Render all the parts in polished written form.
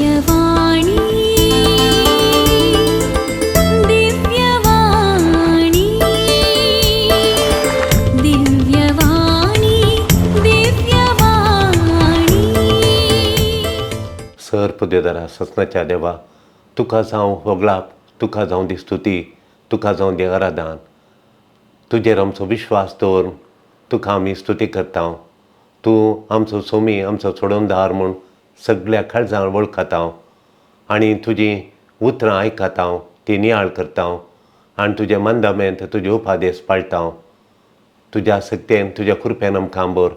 Divyavani, Divyavani, Divyavani, Divyavani. Sir पदवेदारा ससनाच्या देवा, तुका जावं होगळाप, तुका जावं दी स्तुती, तुका जावं दी आराधन. तुजेर आमचो विश्वास दवरून तुका आमी स्तुती करता. तूं आमचो सोमी, आमचो सोडोवणदार म्हूण सगळ्या काळजान वळखता आनी तुजीं उतरां आयकता, ती नियाळ करता आनी तुजे मंदामेंत तुजे उपादेश पाळटा. तुज्या सक्तेन, तुज्या कृपेन आमकां भर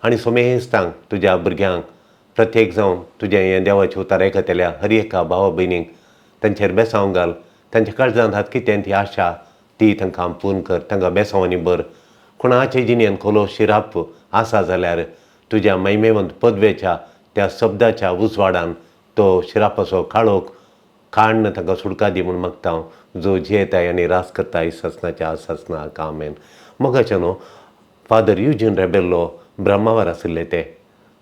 आनी सोमेस्तांक, तुज्या भुरग्यांक, प्रत्येक जावन तुजें हें देवाचें उतर आयकतल्या हर एका भावा भयणीक तांचेर बेसांव घाल. तांच्या काळजांत हात कितें ती आशा ती तांकां पूर्ण कर, तांकां बेसांवांनी भर. कोणाचे जिणेन खोलो शिराप आसा जाल्यार तुज्या महिमेवंत पदवेच्या त्या शब्दाच्या उजवाडान तो शिरापाचो काळोख काडून तांकां सुटका दी म्हूण मागता हांव, जो जियेताय आनी राज करताय ससनाच्या ससना. आमेन. मोगाचे न्हू, फादर युजीन रेबेल्लो ब्रह्मावर आशिल्ले ते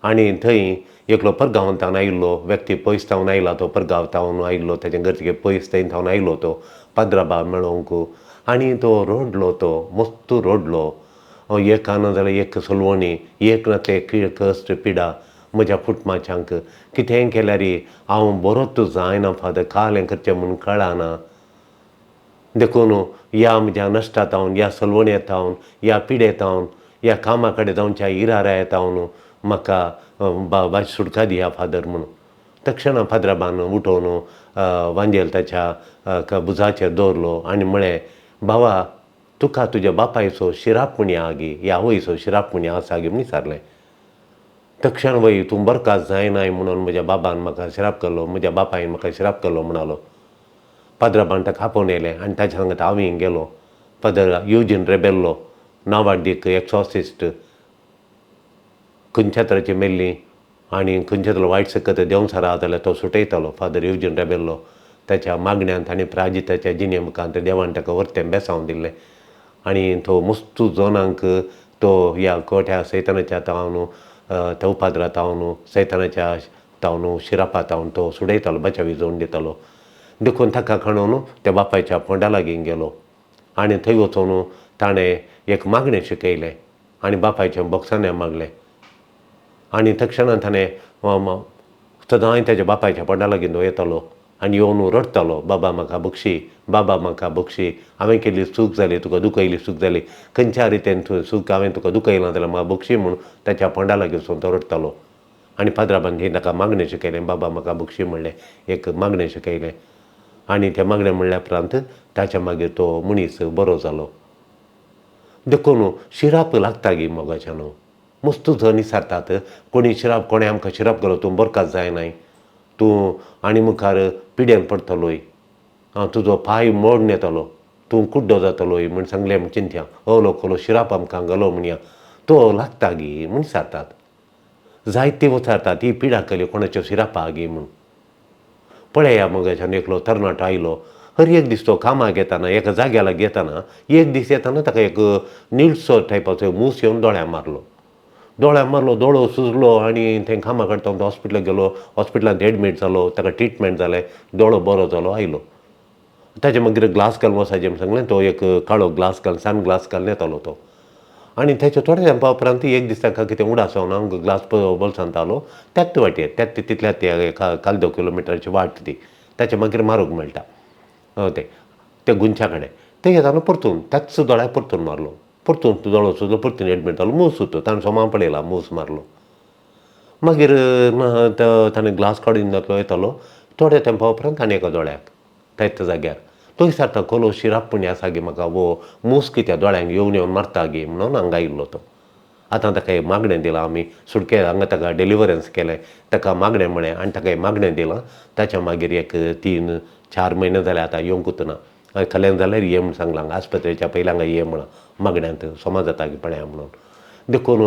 आनी थंय एकलो परगांवांत आयिल्लो व्यक्ती, पयस थावन आयला तो, परगांव थावन आयिल्लो, ताच्या घरचे पयस थंय थावन आयिल्लो तो पाद्राबा मेळोवंक आनी तो रडलो, तो मस्त रडलो. एक ना जाल्यार एक सलवणी, एक ना ते कश्ट पिडा म्हज्या कुटुंबाच्यांक, कितेंय केल्यार हांव बरोच जायना फादर, काल हें करचें म्हूण कळना. देखून ह्या म्हज्या नश्टा थावन, ह्या सलवणे थावन, ह्या पिडे थावन, ह्या कामा कडेन जावच्या इराराय थावन म्हाका बाबा सुटका दिया फादर म्हणून. तक्षणा फादराबान उठोवन वांजेल ताच्या भुजाचेर दवरलो आनी म्हळें, भावा, तुका तुज्या बापायचो शिराप म्हणी आगी, ह्या आवयचो शिराप म्हणी आसा गी म्हण विचारलें. तक्षण वय तूं बरखास्त जायनाय म्हणून म्हज्या बाबान म्हाका शिराप केलो, म्हज्या बापायन म्हाका शिराप केलो म्हणालो. पाद्राबान ताका आपोवन येयलें आनी ताच्या सांगात हांवूय गेलो. फादर युजीन रेबेल्लो नांवाडदीक एक्सॉसिस्ट, खंयच्या तरेची मेल्ली आनी खंयच्या तरेचो वायट सकत देंवचार जाल्यार तो सुटयतालो. फादर युजीन रेबेल्लो ताच्या मागण्यांत आनी प्राजिताच्या जिणे मुखांत देवान ताका वर्तें बेसांव दिल्लें आनी तो मस्तू जोनांक तो ह्या कोट्या सैतानाच्या तावन, त्या उपाद्रा तावन, सैतानाच्या तावन, शिरापा तावन तो सुडयतालो, बचावी जोवन दितालो. देखून ताका खणोवन त्या बापायच्या फोंडा लागीं गेलो आनी थंय वचून ताणें एक मागणें शिकयलें आनी बापायच्या बोक्सांनी मागलें आनी तक्षणान ताणें सदांय ताच्या बापायच्या फोंडा लागीं तो येतालो आनी येवन रडटालो, बाबा म्हाका बक्षी, बाबा म्हाका बक्षी, हांवें केल्ली चूक जाली, तुका दुखयली चूक जाली, खंयच्या रितीन तूं चूक हांवें तुका दुखयलां जाल्यार म्हाका बक्षी म्हूण ताच्या फोंडा लागीं वचून तो रडटालो. आनी पाद्राबान थंय ताका मागणें शिकयलें, बाबा म्हाका बक्षी म्हणलें, एक मागणें शिकयलें आनी तें मागणें म्हणल्या उपरांत ताच्या मागीर तो मनीस बरो जालो. देखून शिराप लागता गी मोगाच्या न्हू, मस्तू जण विचारतात कोणी शिराप, कोणें आमकां शिराप केलो, तूं बरखास्त जायनाय, तूं आनी मुखार पिड्यान पडटलोय, तुजो पांय मोडून येतलो, तूं कुड्डो जातलोय म्हूण सांगलें म्हूण चिंतया, अवलो खोलो शिराप आमकां घालो म्हणया, तो लागता गी म्हूण विचारतात. जायते विचारतात ही पिडा केली कोणाच्यो शिरापा गी म्हूण. पळया मोगाच्यान एकलो तरणाटो आयलो, हर एक दीस तो कामाक येताना एका जाग्या लागीं येताना एक दीस येताना ताका एक निळसो टायपाचो मूस येवन दोळ्याक मारलो, दोळ्याक मारलो, दोळो सुजलो आनी थंय कामां काडटा तो हॉस्पिटलाक गेलो, हॉस्पिटलांत एडमीट जालो, ताका ट्रिटमेंट जालें, दोळो बरो जालो, आयलो. ताजे मागीर ग्लास घालून वचपाचें म्हूण सांगलें, तो एक काळो ग्लास घालून, सान ग्लास घालून येतालो तो आनी ताच्या थोड्या तेंपा उपरांत एक दीस ताका कितें उडास जावन हांव ग्लास बोल्सांत आलो, त्याच वाटेर त्याच तितल्याच त्या काल 2 किलोमिटराची वाट ती, ताच्या मागीर मारूंक मेळटा ते त्या गुंच्या कडेन ते येताना परतून त्याच दोळ्याक परतून मारलो, परतून दोळो सुजलो, परतून एडमीट जालो. मूस होतो, ताणें सोमा पळयला, मूस मारलो. मागीर ताणें ग्लास काडून जातलो येतालो, थोड्या तेंपा उपरांत ताणें एका दोळ्याक त्याच जाग्यार तो विचारता, कोलो शिराप म्हण आसा गे म्हाका, वो मूस कित्या दोळ्यांक येवन येवन मारता गे म्हणून हांगा आयिल्लो तो. आतां ताका एक मागणें दिलां आमी, सुटके हांगा ताका डिलिवरन्स केलें, ताका मागणें म्हळें आनी ताका एक मागणें दिलां. ताच्या मागीर एक 3-4 म्हयने जाले आतां येवंकूच ना, कल्याण जाल्यार ये म्हूण सांगलां, हांगा आस्पत्रेच्या पयलीं हांगा ये म्हळां, मागण्यांत सोमा जाता की पळया म्हणून. देखून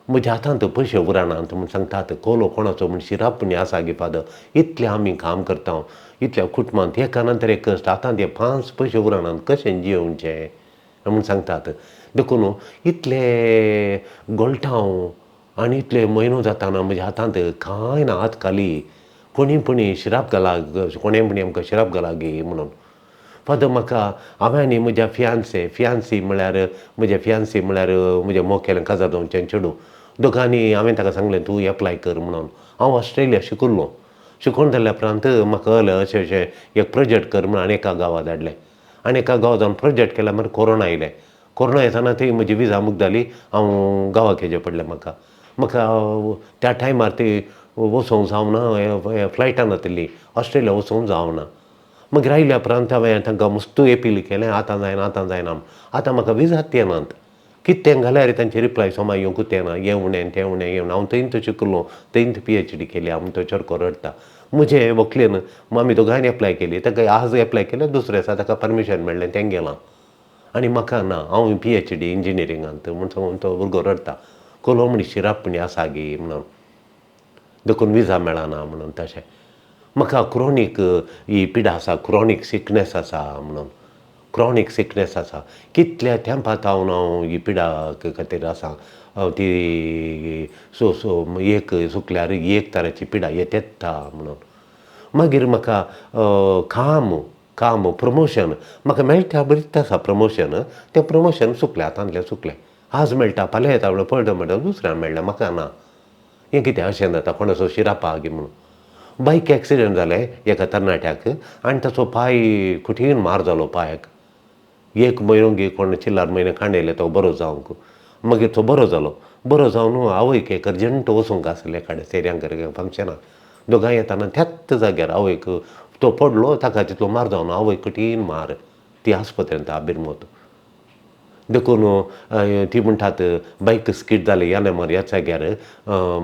म्हज्या हातांत पयशे उरनात म्हूण सांगतात, कोलो कोणाचो म्हूण शिराप म्हण आसा गे फादर, इतलें आमी काम करता, इतल्या कुटुंबांत एका नंतर एक कश्ट, हातांत हे 5 पयशे उरनात, कशें जियोवचें म्हूण सांगतात. देखून इतले गोळटा हांव आनी इतले म्हयनो जाताना म्हज्या हातांत कांय ना, हात खाली. कोणी पुणी शिराप घाला, कोणें पुणी आमकां शिराप घाला गी म्हणून. फादर म्हाका हांवें आनी म्हज्या फियान्से, फियान्सी म्हळ्यार म्हज्या फियान्सी म्हळ्यार म्हज्या मोखेलें काजार जावचें चेडूं, दोगांनी हांवें ताका सांगलें तूं एप्लाय कर म्हणून. हांव ऑस्ट्रेलिया शिकुल्लो, शिकून जाल्या उपरांत म्हाका कळ्ळें अशें अशें एक प्रोजेक्ट कर म्हणून आनी एका गांवा धाडलें आनी एका गांवा जावन प्रोजेक्ट केल्या मागीर कोरोना आयलें. कोरोना येतना ती म्हजी विजा मुक्त जाली, हांव गांवाक येचें पडलें. म्हाका म्हाका त्या टायमार ती वचोंक जावना, फ्लायटान जातली ऑस्ट्रेलिया वचोंक जावना. मागीर आयल्या उपरांत हांवें तांकां मस्तू एपील केलें, आतां जायना आतां जायना, आतां म्हाका विजाच येनात. कितें घाल्यार तांचे रिप्लाय सोमा येवंकूच येना, हें उणें तें उणें हें. हांव थंयच शिकलो, थंयच PhD केली. हांव तो चेडको रडटा. म्हजे व्हंकलेन आमी दोगांयनी एप्लाय केली, ताका आज एप्लाय केलें दुसऱ्या दिसा ताका परमिशन मेळ्ळें, तें गेलां आनी म्हाका ना. हांव PhD इंजिनियरिंगांत म्हूण सांगून तो भुरगो रडटा. कोलो म्हणी शिराप पुणी आसा गी म्हणून, देखून विजा मेळना म्हणून. तशें म्हाका क्रोनीक ही पिडा आसा, क्रोनीक सिकनेस आसा म्हणून, क्रॉनीक सिकनेस आसा. कितल्या तेंपा थावन हांव ही पिडा खातीर आसा. ती सो सो एक सुकल्यार एक तराची पिडा येता म्हणून. मागीर म्हाका काम काम प्रमोशन म्हाका मेळटा, बरीच आसा प्रमोशन, तें प्रमोशन सुकलें, हातांतलें सुकलें. आज मेळटा फाल्यां येता म्हणल्यार पळयता म्हणटा दुसऱ्यान मेळ्ळें, म्हाका ना. हें कितें अशें जाता कोणाचो शिरापा गी म्हणून. बायक एक्सिडंट जालें एका तरणाट्याक आनी ताचो पांय कठीण मार जालो पांयाक. एक म्हयनो गी कोण चिल्लार म्हयने कांडयले तो बरो जावंक. मागीर तो बरो जालो. बरो जावन आवयक एक अर्जंट वचूंक आसलें एखाद्या सोयऱ्यांक फंक्शनाक. दोगांय येताना त्याच जाग्यार आवयक तो पडलो, ताका तितलो मार जावन आवयक कठीण मार, ती आस्पत्रेंत बिरमत. देखून ती म्हणटात बायक स्कीट जाली ह्या नेमार ह्या जाग्यार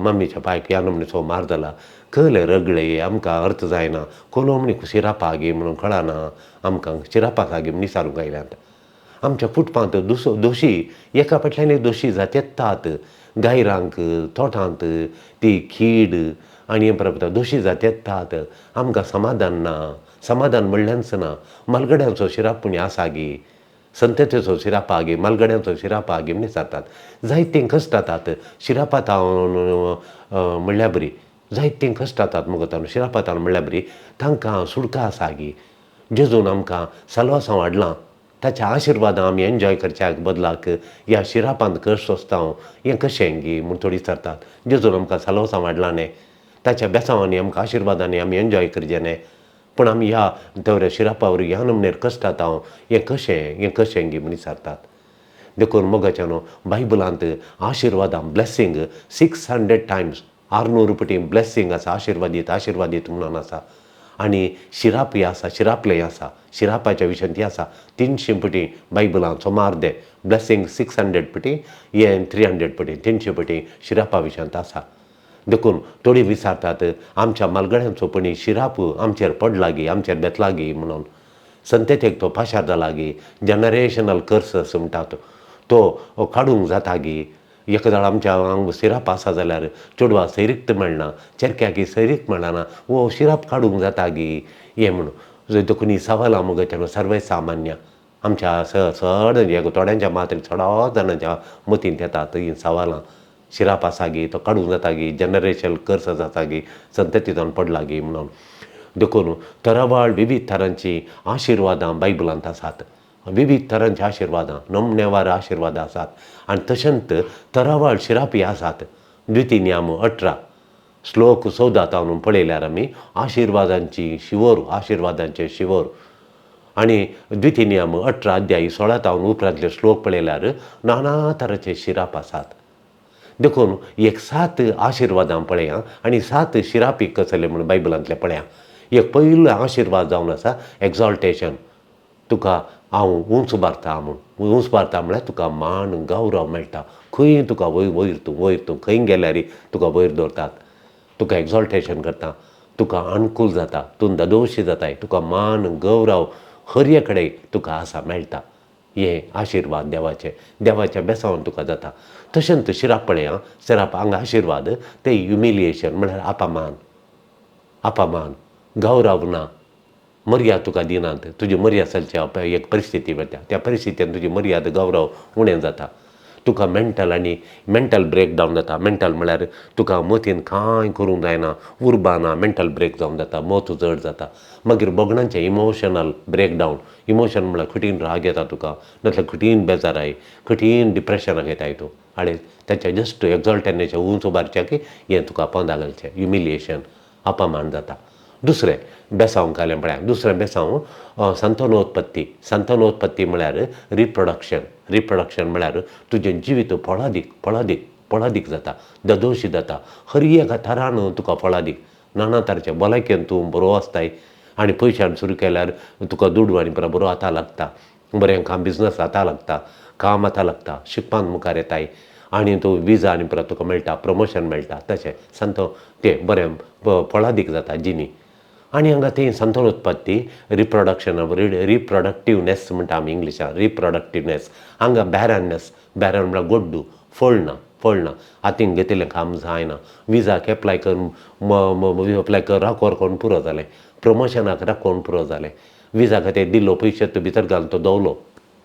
मम्मीच्या पांयक ह्या नमणेचो मार जाला. कळ्ळें रगळे आमकां अर्थ जायना, कोलो म्हणी शिरापा गी म्हणून कळना आमकां, शिरापा गी म्हण विचारूंक आयल्यात. आमच्या कुटुंबांत दोशी एका फाटल्यान एक दोशी जात येतात. गायरांक तोटांत ती कीड आनी हें परत दोशी जात येतात. आमकां समाधान ना, समाधान म्हणल्याच ना. मालगड्यांचो शिराप पुणी आसा गी, संततेचो शिरापा गी, मालगड्यांचो शिरापा गी म्हण विचारतात. जायतीं कश्ट जातात शिरापा तावन म्हणल्यार बरी, जायतीं कश्ट जातात मुगो ताणून शिरापा तावन म्हणल्यार बरी. तांकां सुटका आसा गी, जेजून आमकां साल्वासांव हाडलां, ताच्या आशिर्वादान आमी एन्जॉय करच्या बदलाक ह्या शिरापांत कश्ट सोंसता हें कशें गी म्हूण थोडी विचारतात. जेजून आमकां साल्वासांव हाडलां न्ही, ताच्या बेसांवांनी आमकां आशिर्वादांनी आमी एन्जॉय करचें न्ही, पूण आमी ह्या दवऱ्या शिरापा वरवीं ह्या नमनेर कश्ट जाता हें कशें, हें कशें गी म्हूण विचारतात. देखून मोगाच्या न्हू बायबलांत आशिर्वादां ब्लेसींग 600 टायम्स 600 पटी ब्लेसींग आसा, आशिर्वादीत आशिर्वादीत म्हणून आसा. आनी शिरापय आसा, शिरापलेय आसा, शिरापाच्या विशयान ती आसा 300 पटी बायबलांत सोमार दे ब्लेसींग 600 पटी, हें 300 पटी, 300 पटी शिरापा विशयांत आसा. देखून थोडी विचारतात आमच्या मालगड्यांचो पणी शिराप आमचेर पडला गी, आमचेर बेतला गी म्हणून. संतेतेक तो पाशार जाला गी, जनरेशनल कर्सस म्हणटात तो काडूंक जाता गी. एकदां आमच्या हांगा सिराप आसा जाल्यार चेडवा सैरीक मेळना, चेरक्याक सैरीक मेळना, वो सिराप काडूंक जाता गी हें म्हणून. देखून ही सवालां मुगो तेन्ना सर्वे सामान्य आमच्या चड थोड्यांच्या मात्र चडावत जाणांच्या मतींत येतात हीं सवालां. शिराप आसा गी, तो काडूंक जाता गी, जनरेशन कर्स जाता गी, संततींतल्यान पडला गी म्हणून. देखून तरावाळ विविध तरांची आशिर्वादां बायबलांत आसात, विविध तरांचे आशिर्वादां, नमनेवार आशिर्वादां आसात. आनी तशेंच तरावाळ शिरापी आसात. द्वितीय नियम 18 श्लोक 14 तावन पळयल्यार आमी आशिर्वादांची शिंवर, आशिर्वादांचे शिंवर. आनी द्वितीय नियम 18 अध्याय 16 तावन उपरांतले श्लोक पळयल्यार नाना तरांचे शिराप आसात. देखून एक 7 आशिर्वादां पळया आनी 7 शिरापी कसले म्हूण बायबलांतले पळया. एक पयलो आशिर्वाद जावन आसा एक्झॉल्टेशन, तुका हांव उंच उबारता म्हूण. उंच उबारता म्हळ्यार तुका मान गौरव मेळटा, खंय तुका वयर वयर तूं वयर तूं खंय गेल्यार तुका वयर दवरतात, तुका एक्झॉल्टेशन करता, तुका अनुकूल जाता, तूं दादोशी जाताय, तुका मान गौरव हर कडेन तुका आसा मेळटा. हे आशिर्वाद देवाचे, देवाच्या बेसावन तुका जाता. तशेंच शिराप पळया, शिराप हांगा आशिर्वाद ते ह्युमिलिएशन म्हळ्यार अपमान, अपमान, गौरव ना, मर्याद तुका दिनात, तुजी मर्याद चलच्या एक परिस्थिती वता, त्या परिस्थितीन तुजी मर्याद गौरव उणें जाता. तुका मेंटल आनी मेंटल ब्रेक डावन जाता. मेंटल म्हळ्यार तुका मतीन कांय करूंक जायना, उर्बा ना, मेंटल ब्रेक डावन जाता, मत जड जाता. मागीर भोगणांचें इमोशनल ब्रेक डावन. इमोशन म्हळ्यार कठीण राग येता तुका, नातल्यार कठीण बेजाराय, कठीण डिप्रेशनाक येताय तूं. आनी ताच्या जस्ट एक्जॉल्टनाच्या उंच उबारच्याक हें तुका पोंदा घालचें, ह्युमिलिएशन, अपमान जाता. दुसरें बेसांव घालें म्हळ्यार दुसरें बेसांव संतानोत्पत्ती. संतानोत्पत्ती म्हळ्यार रिप्रोडक्शन. रिप्रोडक्शन म्हळ्यार तुजें जिवीत फळादीक फळादीक फळादीक जाता, ददोशी जाता. हर एका थरान तुका फळादीक नाना तरांचे भलायकेन तूं बरो आसताय आनी पयशान सुरू केल्यार तुका दुडू आनी बरो हाता लागता, बरें काम बिजनस हाता लागता, काम हाता लागता, शिकपाक मुखार येताय आनी तूं विजा आनी परत तुका मेळटा, प्रमोशन मेळटा. तशें संत तें बरें फळादीक जाता जिणी. आनी हांगा ती संतानोत्पत्ती रिप्रोडक्शन, रिप्रोडक्टिवनेस म्हणटा आमी इंग्लिशान, रिप्रोडक्टिवनेस. हांगा बॅरननेस, बॅरन म्हळ्यार गोड्डू, फळ ना, फळ ना, हातीन घेतिल्लें काम जायना, विजाक एप्लाय करून एप्लाय कर राकोर करून पुरो जालें, प्रमोशनाक राकोवन पुरो जालें, विजा खातीर दिल्लो पयशे तो भितर घालून तो दवलो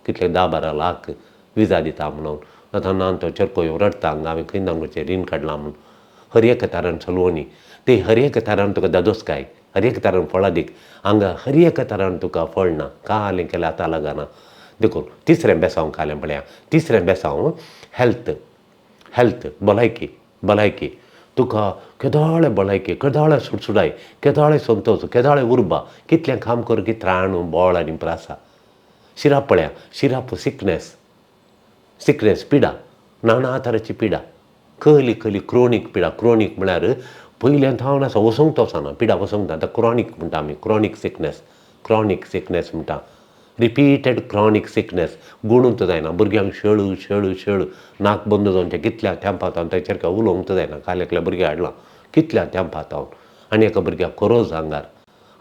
कितले 10-12 लाख विजा दिता म्हणून. आतां ना तो चरको येवन रडटा हांगा हांवें खंय दांगोचें रीण काडलां म्हणून. हर एका तरान चलोवनी ते हर एका तरान तुका दादोसकाय, हर एक तरान फळादीक. हांगा हर एका तरान तुका फळ ना, कालें केल्यार आतां लागना. देखून तिसरें बेसांव कालें पळया, तिसरें बेसांव हेल्थ. हेल्थ भलायकी, भलायकी तुका केदोळे भलायकी, केदोळे सुडसुडाय, केदोळे संतोश, केदोळे उर्बा, कितलें काम करूं की त्राण बळ आनी प्रासा. शिराप पळया, शिराप सिकनेस, सिकनेस पिडा, नाना तरांची पिडा, कहली कहली क्रोनीक पिडा. क्रोनीक म्हळ्यार पयल्यान थावन आसा, वसोंक वचना, पिडा वसोंक आतां क्रॉनीक म्हणटा आमी, क्रॉनीक सिकनेस, क्रॉनीक सिकनेस म्हणटा, रिपीटेड क्रॉनीक सिकनेस, गुणूंक जायना, भुरग्यांक शेळू शेळू शेळू, नाक बंद जावचें कितल्या तेंपा थावन, ताचेर काय उलोवंक जायना. काल एकल्या भुरग्याक हाडलां कितल्या तेंपा थावन, आनी एका भुरग्याक कोरोज आंगार,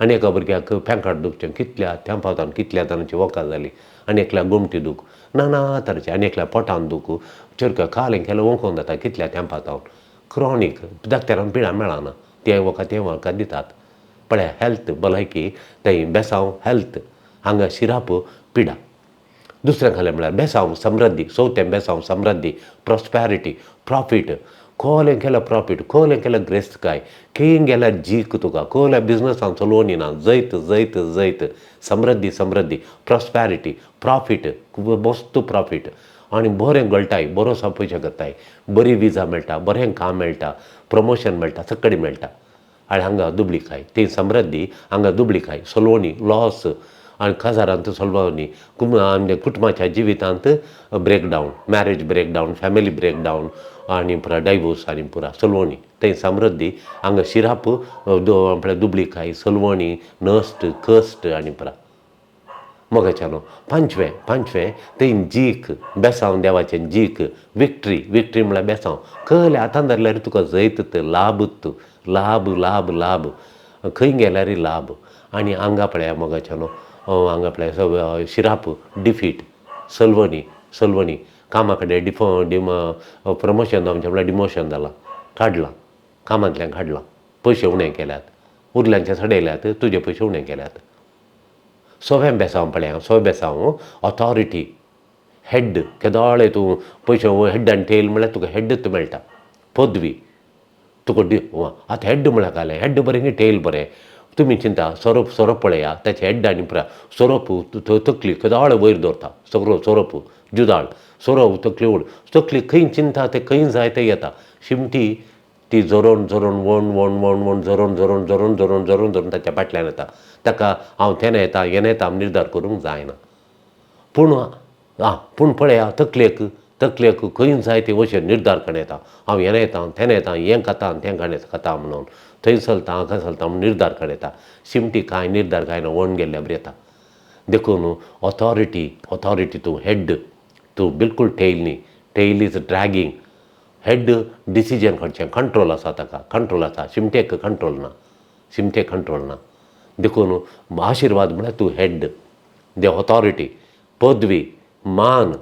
आनी एका भुरग्याक पेंकाट दुखचें कितल्या तेंपा थावन, कितल्या जाणांची वखद जाली, आनी एकल्या गोमटी दूख, नाना तरेचे, आनी एकल्या पोटान दूख, चरक्या कालें केलें वोंकोन जाता कितल्या तेंपा थावन. क्रॉनीक डाक्टरान पिडा मेळना, तें वखद तें वखद दितात. पळया हेल्थ भलायकी थंय बेसांव हेल्थ, हांगा शिराप पिडा. दुसरें घालें म्हळ्यार बेसांव समृद्धी. चवथें बेसांव समृद्धी, प्रॉस्पॅरिटी, प्रॉफीट. कोलें केल्यार प्रॉफीट, कोलें केल्यार ग्रेस्तकाय, खंय गेल्यार जीक तुका, कोल्या बिजनसान चलोवनी ना, जैत जैत जैत, समृद्धी समृद्धी, प्रॉस्पॅरिटी, प्रॉफीट, मस्त प्रॉफीट, आनी बरें गळटाय, बरो सा पयशे करताय, बरी विजा मेळटा, बरें काम मेळटा, प्रमोशन मेळटा, सगळें मेळटा. आनी हांगा दुबळीकाय ती समृद्धी, हांगा दुबळीकाय, सलोवणी, लॉस, आनी काजारांत सलवणी, आमच्या कुटुंबाच्या जिवितांत breakdown, marriage breakdown, family breakdown, आनी पुरा डायवोर्स आनी पुरा सलवणी. थंय समृद्धी, हांगा शिराप म्हळ्यार दुबळीकाय, सलवणी, नश्ट, कश्ट आनी पुरा. मोगाच्यानो पांचवें, पांचवें थंय जीक, बेसांव देवाचें जीक, विक्ट्री. विक्ट्री म्हळ्यार बेसांव, कहले हातान धरल्यार तुका जैत, लाभ, लाभ लाभ लाभ, खंय गेल्यार लाभ. आनी हांगा पळया मोगाच्यानो, हांगा पळया शिराप डिफीट, सलवणी, सलवणी, कामा कडेन डिफो डिम प्रमोशन जावचें म्हळ्यार डिमोशन जालां, काडलां कामांतल्यान, काडलां, पयशे उणें केल्यात, उरल्यांचे चडयल्यात, तुजे पयशे उणें केल्यात. सवें बेसांव पळया, सवें बेसांव ऑथॉरिटी, हेड. केदोळे तूं पयशे, हेड आनी टेल म्हळ्यार तुका हेडूच मेळटा, पदवी तुका डि. आतां हेड म्हळ्यार कालें, हेड बरें की टेल बरें तुमी चिंता. सोरोप, सोरोप पळया, ताचें हेड आनी पुरा सोरोप तकली केदोळे वयर दवरता, सगळो सोरोप जुदाळ, सोरोप तकली वयर, तकली खंय चिंता तें खंय जाय तें येता. शिमटी ती झरोवन झरोवन वण वण वण वण झरोवन झरोवन झरोवन झरोवन झरोवन झरोवन ताच्या फाटल्यान येता. ताका हांव तेन्ना येता हें येता निर्धार करूंक जायना. पूण आं पूण पळया तकलेक, तकलेक खंय जाय ते वशेन निर्धार करून येता, हांव हें येता तेन्ना येता, हें खाता तें खाता म्हणून, थंय चलता हांगा चलता म्हणून निर्धार करून येता. शिमटी कांय निर्धार कांय ना, वण गेल्ल्या बरी येता. देखून ऑथॉरिटी, ऑथॉरिटी तूं हेड, तूं बिलकूल टेल न्ही, tail is dragging. Head decision काडचें, कंट्रोल आसा ताका, कंट्रोल आसा, शिमटेक कंट्रोल ना, शिमटेक कंट्रोल ना. देखून आशिर्वाद म्हळ्यार तूं हेड, the authority, पदवी, मान.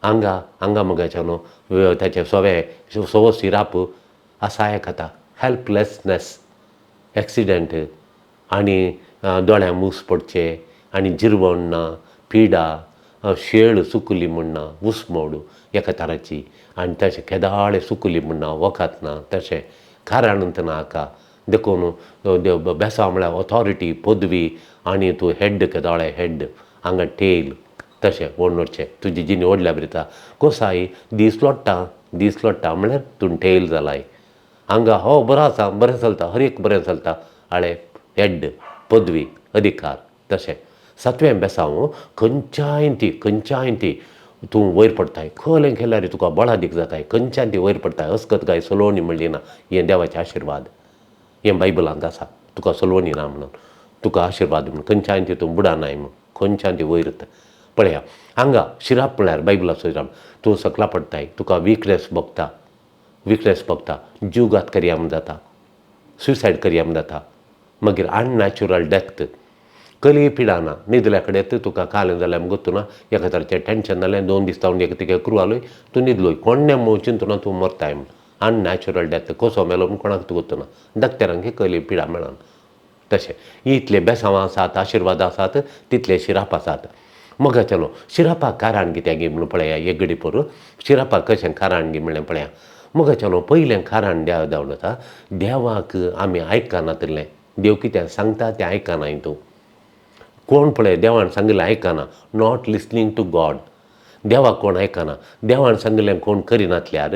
हांगा हांगा मगाच्या न्हू ताचें सवें सवो सिराप आसा एक आतां हेल्पलेसनेस, एक्सिडंट आनी दोळ्यांक मूस पडचे आनी जिरवण ना, पिडा शेळ सुकली म्हण ना, उसमोड एका तराची आनी तशें केदाळे सुकली म्हण ना, वखद ना, तशें कारणूच ना हाका. देखून बेसांव म्हळ्यार ऑथॉरिटी, पदवी आनी तूं हेड केदोळे हेड हांगा टेल तशें व्हडचें तुजी जिणी व्हडल्या बरी कोसाय दीस लोट्टा, दीस लोट्टा म्हळ्यार तूं टेल जालाय. हांगा हो बरो आसा, बरें चलता, हर एक बरें चलता, हाळे हेड पदवी अधिकार. तशें सातवें बेसांव खंयच्याय ती खंयच्याय ती तूं वयर पडटाय, खलें केल्यार तुका बळादीक जाताय, खंयच्यान ती वयर पडटाय. अस्कत काय सलोवणी म्हणली ना, हें देवाचें आशिर्वाद, हें बायबलांत आसा, तुका सलोवणी ना म्हणून तुका आशिर्वाद म्हणून खंयच्यान ती तूं बुडानाय म्हूण खंयच्यान ती वयर. पळया हांगा शिराप म्हळ्यार बायबलाचो शिराप, तूं सकला पडटाय, तुका विकनेस भोगता, विकनेस भोगता, जीवघात करया म्हूण जाता, सुसायड करया म्हूण जाता, मागीर अननॅचुरल डेथ, कली पिडा ना, न्हिदल्या कडेन तुका कालें जाल्यार गोत्तू ना, एका तराचें टेंशन जालें, 2 दीस जावन एक तुगे क्रुवालोय तूं न्हिदलोय, कोण्णें म्हूण चिंतूना तूं मरताय म्हूण. अननॅचुरल डेथ, कसो मेलो म्हूण कोणाक तूं गोत्तू ना, डॉक्टरांक कली पिडा मेळना. तशें इतले बेसांव आसात, आशिर्वाद आसात, तितले शिराप आसात. मग चलो शिरापाक कारण कित्याक म्हणून पळया, एक गडी पोरू शिरापाक कशें कारण गी म्हणलें पळया. मग चलो पयलें कारण देवा जावन आसा, देवाक आमी आयकनातिल्लें, देव कितें सांगता तें आयकनाय तूं. कोण पळय देवान सांगिल्लें आयकना, not listening two God, देवाक कोण आयकना, देवान सांगिल्लें कोण करिनातल्यार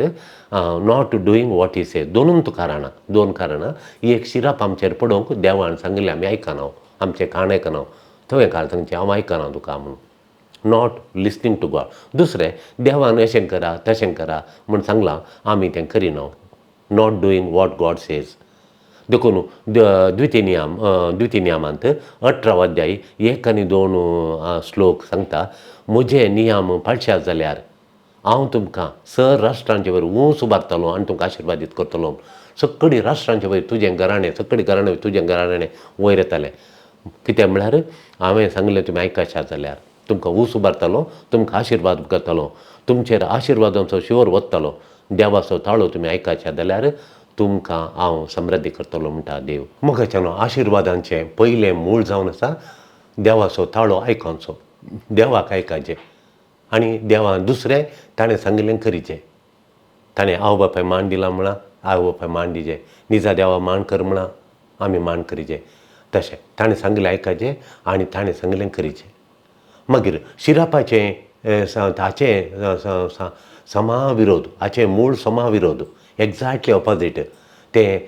not doing what is say. दोनूच कारणां, दोन कारणां. एक शिराप आमचेर पडोवंक देवान सांगिल्लें आमी आयकना, आमचें कान आयकना, थंय कान सांगचें हांव आयकना तुका म्हणून, not listening two God. दुसरें देवान अशें करा तशें करा म्हूण सांगलां आमी तें करिना, not doing what God says. देखून द्वितीय नियम, द्वितीय नियमांत 18 अध्याय 1 आनी 2 श्लोक सांगता, म्हजे नियम पाळशात जाल्यार हांव तुमकां सर राष्ट्रांचे वयर ऊंच उबारतलो आनी तुमकां आशिर्वादीत करतलो. सगळी राष्ट्रांचे वयर तुजें घराणें, सगळी घराणें तुजें घराणें वयर येतलें. कित्याक म्हळ्यार हांवें सांगलें तुमी आयकशात जाल्यार तुमकां ऊंच उबारतलो, तुमकां आशिर्वाद करतलो, तुमचेर आशिर्वादांचो शिवर वतलो. देवाचो ताळो तुमी आयकशात जाल्यार तुमकां हांव समृद्धी करतलो म्हणटा देव. मोगाच्यानो आशिर्वादांचें पयलें मूळ जावन आसा देवाचो ताळो आयकोवचो, देवाक आयकाचें आनी देवान दुसरें ताणें सांगिल्लें करीचें. ताणें आवय बापाय मान दिला म्हळां, आवय बापाय मान दिचें, निजा देवा मान कर म्हळां, आमी मान करीचें. तशें ताणें सांगिल्लें आयकाचें आनी ताणें सांगिल्लें करीचें. मागीर शिरापाचें हाचें समाविरोध, हाचें मूळ समाविरोध, एग्जॅक्टली ऑपोजीट, तें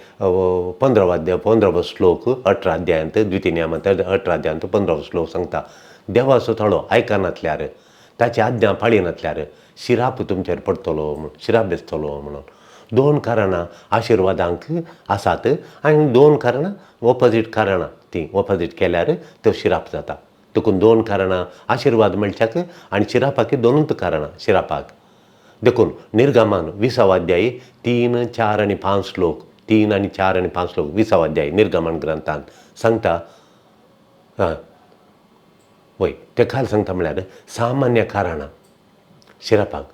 15 अध्याय 15 श्लोक 18 अध्यायांत, द्वितीय नियमांत 18 अध्यायांत 15 श्लोक सांगता, देवाचो ताळो आयकनातल्यार, ताची आज्ञा पाळिनातल्यार शिराप तुमचेर पडटलो म्हूण, शिराप बेसतलो म्हणून. 2 कारणां आशिर्वादांक आसात आनी 2 कारणां ऑपोजीट कारणां, तीं ऑपोजीट केल्यार त्यो शिराप जाता. देखून 2 कारणां आशिर्वाद मेळच्याक आनी शिरापाक 2 कारणां शिरापाक. देखून निर्गमान 20 अध्याय 3, 4 आनी 5 श्लोक, 3 आनी 4 आनी 5 श्लोक 20 अध्याय निर्गमन ग्रंथांत सांगता, वय ते खाल सांगता म्हळ्यार सामान्य कारणां शिरापाक,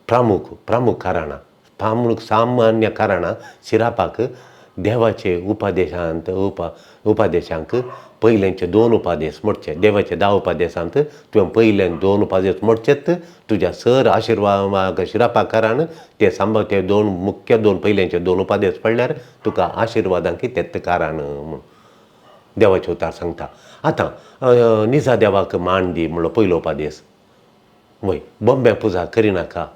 प्रामुख प्रामुख कारणां, प्रामुख सामान्य कारणां शिरापाक देवाचे उपादेशांत उपादेशांक पयलेंचे 2 उपादेश मोडचे, देवाचे 10 उपादेशांत तुवें पयले 2 उपादेश मोडचेत, तुज्या सर आशिर्वाद शिरापाक कारण ते सांबाळ ते 2 मुख्य 2 पयलेंचे 2 उपादेश पडल्यार तुका आशिर्वादांक तेत कारण म्हूण देवाचें उतार सांगता. आतां निजा देवाक मान दी म्हणलो पयलो उपादेश, वय बॉम्बे पुजा करिनाका,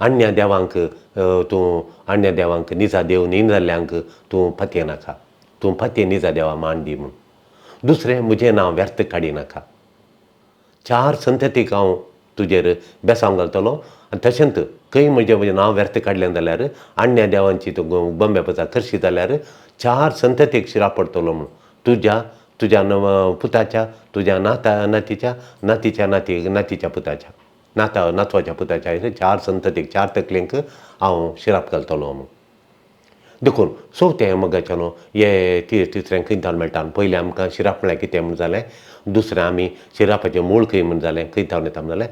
अन्य देवांक तूं अन्य देवांक निजा देव न्ही जाल्ल्यांक तूं पतयेनाका, तूं पतये निजा देवा मान दी म्हूण. दुसरें म्हजें नांव व्यर्थ काडिनाका, 4 संततीक हांव तुजेर बेसांव घालतलो आनी तशेंच खंय म्हजें म्हजें नांव व्यर्थ काडलें जाल्यार अन्य देवांची तूं बॉम्बे पुजा करशी जाल्यार 4 संततीक शिराप पडटलो म्हूण, तुज्या तुज्या पुताच्या, तुज्या नाता नातीच्या, नातीच्या नाती नातीच्या पुताच्या, नाता नातवाच्या पुताच्या, 4 संततीक 4 तकलेंक हांव शिराप घालतलो म्हूण. देखून चवथें मोगाचें न्हू हे तिसरें खंय थावन मेळटा. पयलें आमकां शिराप म्हळ्यार कितें म्हूण जालें, दुसरें आमी शिरापाचें मूळ खंय म्हूण जालें, खंय थावन येता म्हूण जालें,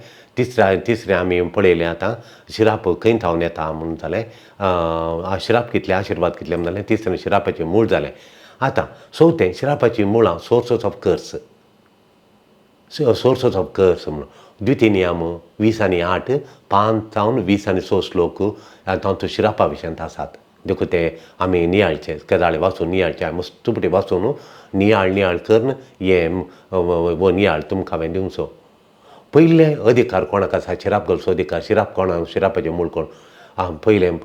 तिसरें आमी पळयलें आतां शिराप खंय थावन येता म्हूण जालें, शिराप कितलें आशिर्वाद कितलें म्हूण जालें, तिसरें शिरापाचें मूळ जालें. आतां चवथें शिरापाचीं मुळां, sources of curse. Sources of curse म्हणून द्वितीय नियम 20 आनी 8, 5 जावन 20 आनी 6 श्लोक तातूंत शिरापा विशयांत आसात. देखून ते आमी नियाळचे, गजाली वाचून नियाळचे, मस्त पटी वाचून नियाळ नियाळ करून हे हो नियाळ तुमकां हांवें दिवचो. पयले अधिकार कोणाक आसा शिराप घालचो अधिकार? शिराप कोणाक? शिरापाचें मूळ कोण? आं, पयलें